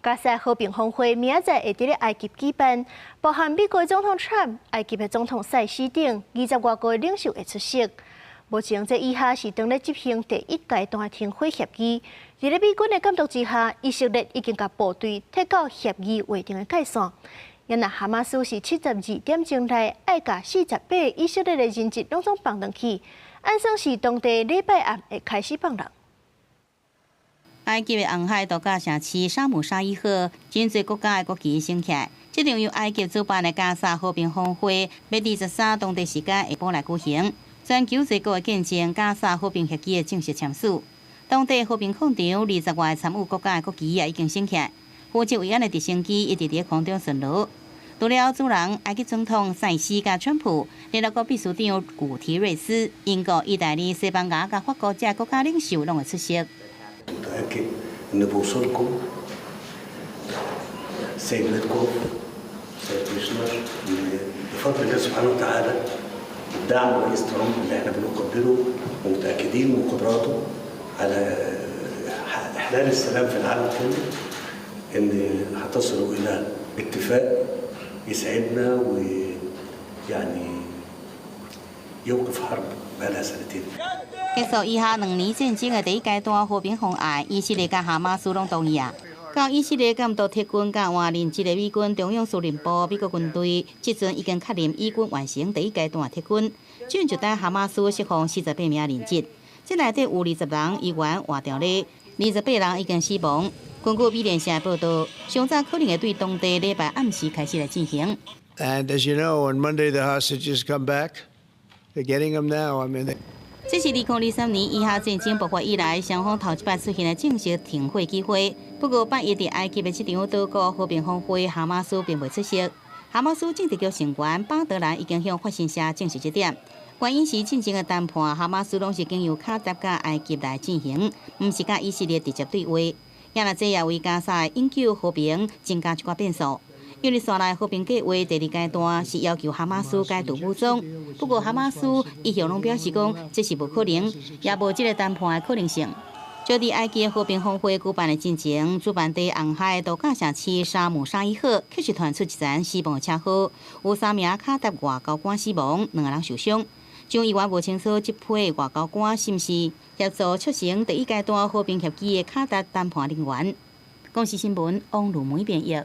加薩和平峰會明仔載會佇咧埃及舉辦，包含美國總統川普、埃及的總統塞西等20外國領袖會出席。目前這以下是當咧執行第一階段停火協議，佇咧美軍的監督之下，以色列已經共部隊撤到協議劃定的界線。啊若哈馬斯是72點鐘內愛共48個以色列的人質攏總放轉去，按算是當地禮拜暗會開始放人。埃及的紅海度假城市沙姆沙伊赫，真濟國家的國旗升起來。這場由埃及主辦的加薩和平峰會，欲23當地時間下晡來舉行。全球濟國會見證加薩和平協議的正式簽署。當地和平廣場20外參與國家的國旗也已經升起來。負責維安的直升機一直佇空中巡邏。除了主人埃及總統塞西佮川普、聯合國秘書長古提瑞斯、英國、意大利、西班牙佮法國這國家領袖攏會出席。 متأكد إن بوصولكم سيد ويتكوف سيد كوشنر بفضل الله سبحانه وتعالى ودعم الرئيس ترامب اللي احنا بنقدره ومتأكدين من قدراته على إحلال السلام في العالم كله إن هتصلوا إلى اتفاق يسعدنا ويعني يوقف حرب بقالها سنتين. 結束以哈2年戰爭的第一階段和平方案，以色列佮哈馬斯攏同意啊。到以色列監督撤軍佮換人質的美軍中央司令部，美國軍隊這陣已經確認以軍完成第一階段撤軍，正就等哈馬斯釋放48名人質。這內底有20人猶原活著咧，28人已經死亡。根據美聯社報道，上早可能會對當地禮拜暗時開始來進行。 And as you know, on Monday the hostages come back. They're getting them now. I mean, they 這是2023年以哈戰爭爆發以來，雙方頭一擺出現的正式停火機會。不過，拜一佇埃及的這場島國和平峰會，哈馬斯並未出席。哈馬斯政治局成員巴德蘭已經向法新社證實這點。原因是進前的談判，哈馬斯攏是經由卡達佮埃及來進行，毋是佮以色列直接對話。也若這也為加薩永久和平增加一寡變數。因為紲來和平計畫第二階段是要求哈馬斯解除武裝，不過哈馬斯一向攏表示講這是無可能，也無這个談判的可能性。就佇埃及和平峰會舉辦的進前，主辦地紅海度假城市沙姆沙伊赫，卻是傳出一場死亡車禍，有三名卡達外交官死亡，兩个人受傷。眾議員無清楚這批外交官是毋是協助促成第一階段和平協議的卡達談判人員。公視新聞王如梅編譯。